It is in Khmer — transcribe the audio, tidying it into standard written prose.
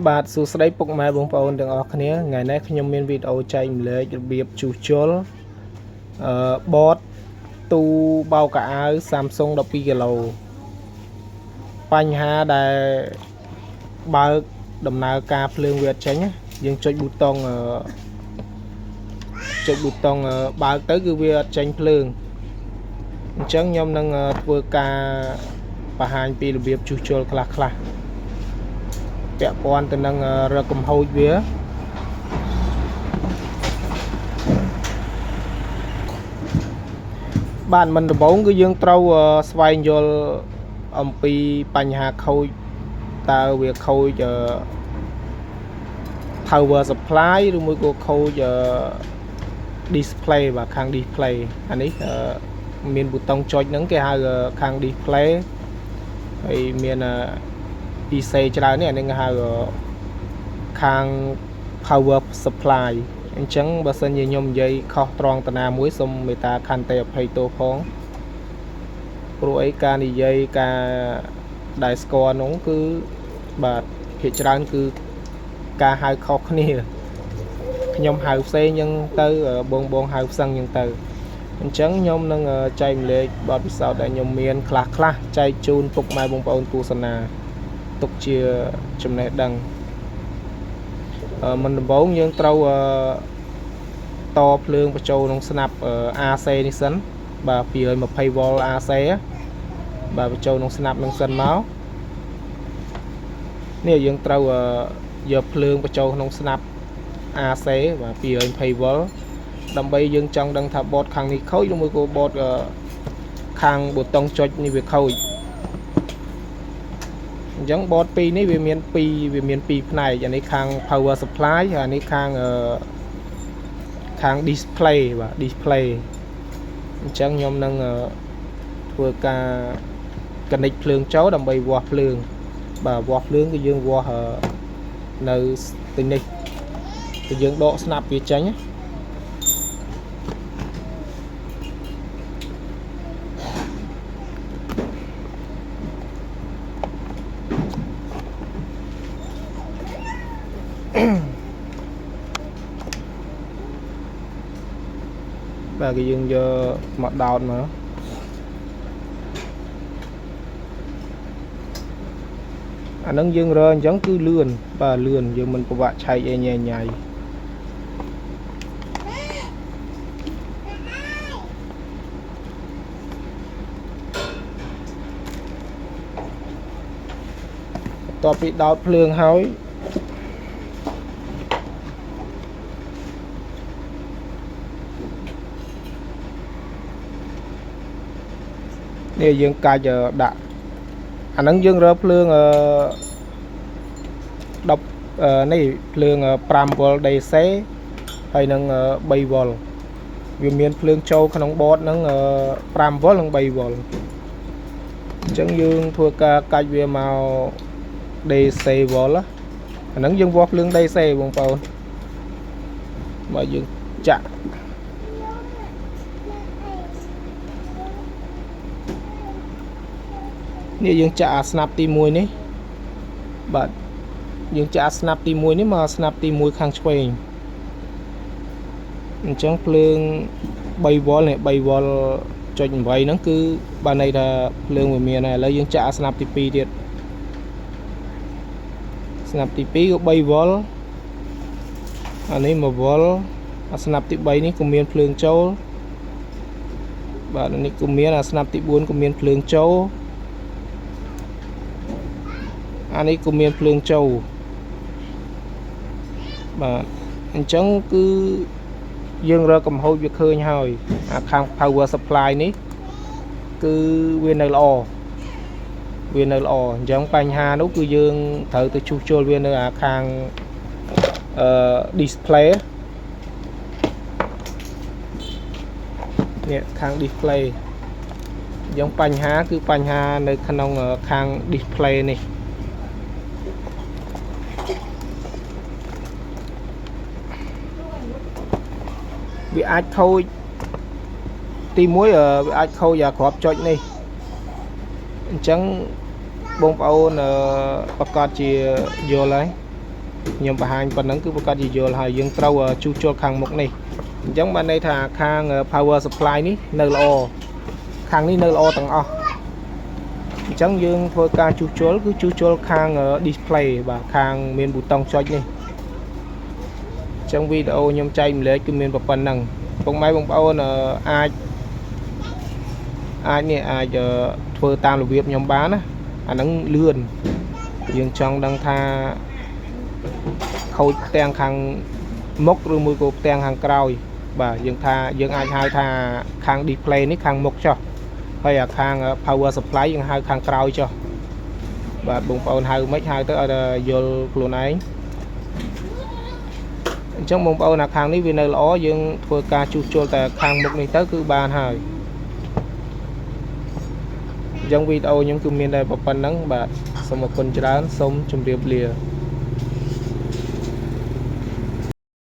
បាទសួស្តីពុកម៉ែបងប្អូនទាំងអស់គ្នាថ្ងៃនេះខ្ញុំមានវីដេអូចែករំលែករបៀបជួសជុលអឺបតទូបោកកៅអៅ Samsung 12គីឡូបញ្ហាដែលបើកដំណើរការភ្លើងវាអត់ចេញណាយើងចុចប៊ូតុងអឺចុចប៊ូតុងអឺបើកទៅគឺវាអត់ចេញភ្លើងអញ្ចឹងខ្ញុំនឹងធ្វើការបង្ហាញពីរបៀបជួសជុលខ្លះៗពាក់ព័ន្ធទៅនឹងរកកំហូចវា បាទមិនដំបូងគឺយើងត្រូវស្វែងយល់អំពីបញ្ហាខូចតើវាខូច power supply ឬមួយក៏ខូច display បាទខាង display អានេះមានប៊ូតុងចុចហ្នឹងគេហៅខាង display ហើយមាន IC ច្រើននេះអានេះគេហៅខាង power supply អញ្ចឹងបើសិនជាខ្ញុំនិយាយខុសត្រង់តាណាមួយសូមមេត្តាខន្តីអភ័យទោសផងព្រោះអីការនិយាយការដែលស្គាល់នោះគឺបាទភាគច្រើនគឺការហៅខុសគ្នាខ្ញុំហៅផ្សេងអញ្ចឹងទៅបងបងហៅផ្សឹងអញ្ចឹងទៅអញ្ចឹងខ្ញុំនឹងចែករំលែកបទពិសោធន៍ដែលខ្ញុំមានខ្លះខ្លះចែកជូនពុកម៉ែបងប្អូនទស្សនាទុកជាចំណេះដឹងមិនដំបូងយើងត្រូវតភ្លើងបញ្ចូលក្នុងស្នាប់ AC នេះសិនបាទ 220V AC បាទបញ្ចូលក្នុងស្នាប់នឹងសិនមកនេះយើងត្រូវយកភ្លើងបញ្ចូលក្នុងស្នាប់ AC បាទ 220V ដើម្បីយើងចង់ដឹងថាបតខាងនេះខូចឬមួយក៏បតខាងប៊ូតុងចុចនេះវាខូចអញ្ចឹងបត2នេះវាមាន2វាមាន2ផ្នែកអានេះខាង power supply ហើយអានេះខាងអឺខាង display បាទ display អញ្ចឹងខ្ញុំនឹងធ្វើការ connect ភ្លើងចូលដើម្បីវាស់ភ្លើងបាទវាស់ភ្លើងគឺយើងវាស់នៅទីនេះគឺយើងដកស្នាប់វាចេញណាបាទគឺយើងយកមកដោតមកអានឹងយើងរើអញ្ចឹងគឺលឿនបាទលឿនយើងមិនពិបាកឆែកអីញ៉ៃញ៉ៃបន្ទាប់ពីដោតភ្លើងហើយនេះយើងកាច់ដាក់អាហ្នឹងយើងរើភ្លើងអឺ10នេះភ្លើង 5V DC ហើយនឹង 3V វាមានភ្លើងចូលក្នុងបតហ្នឹង 5V និង 3V អញ្ចឹងយើងធ្វើការកាច់វាមក DC V អាហ្នឹងយើងវាស់ភ្លើង DC បងប្អូនមកយើងចាក់នេះយើងចាក់អាស្នាប់ទី1នេះបាទយើងចាក់អាស្នាប់ទី1នេះមកស្នាប់ទី1ខាងឆ្វេងអញ្ចឹងភ្លើង 3V នេះ 3V ចុច8ហ្នឹងគឺបានន័យថាភ្លើងវាមានហើយឥឡូវយើងចាក់អាស្នាប់ទី2ទៀតស្នាប់ទី2ក៏ 3V អានេះ 1V អាស្នាប់ទី3នេះក៏មានភ្លើងចូលបាទនេះក៏មានអាស្នាប់ទី4ក៏មានភ្លើងចូលអានេះក៏មានភ្លើងចូលបាទអញ្ចឹងគឺយើងរកកំហូចវាឃើញហើយអាខាង power supply នេះគឺវានៅល្អវានៅល្អអញ្ចឹងបញ្ហានោះគឺយើងត្រូវទៅជួសជុលវានៅអាខាងអឺ display នេះខាង display អញ្ចឹងបញ្ហាគឺបញ្ហានៅក្នុងខាង display នេះវាអាចខូចទី1វាអាចខូចអាគ្រាប់ចុចនេះអញ្ចឹងបងប្អូនប្រកាសជាយល់ហើយ ខ្ញុំបង្ហាញប៉ុណ្ណឹងគឺប្រកាសជាយល់ហើយយើងត្រូវជួសជុលខាងមុខនេះអញ្ចឹងបានន័យថាខាង power supply នេះនៅល្អខាងនេះនៅល្អទាំងអស់អញ្ចឹងយើងធ្វើការជួសជុលគឺជួសជុលខាង display បាទខាងមានប៊ូតុងចុចនេះអញ្ចឹងវីដេអូខ្ញុំចែករំលែកគឺមានប៉ុណ្ណឹងពុកម៉ែបងប្អូនអាចអាចនេះអាចធ្វើតាមរបៀបខ្ញុំបានណាអាហ្នឹងលឿនយើងចង់ដឹងថាខូចផ្ទាំងខាងមុខឬមួយក៏ផ្ទាំងខាងក្រោយបាទយើងថាយើងអាចហៅថាខាង display នេះខាងមុខចុះហើយអាខាង power supply យើងហៅខាងក្រោយចុះបាទបងប្អូនហៅមិនហៅទៅឲ្យតែយល់ខ្លួនឯងអញ្ចឹងបងប្អូនអាខាងនេះវានៅល្អយើងធ្វើការជួសជុលតែខាងមុខនេះទៅគឺបានហើយអញ្ចឹងវីដេអូខ្ញុំគឺមានតែប៉ុណ្ណឹងបាទសូមអរគុណច្រើនសូមជម្រាបលា។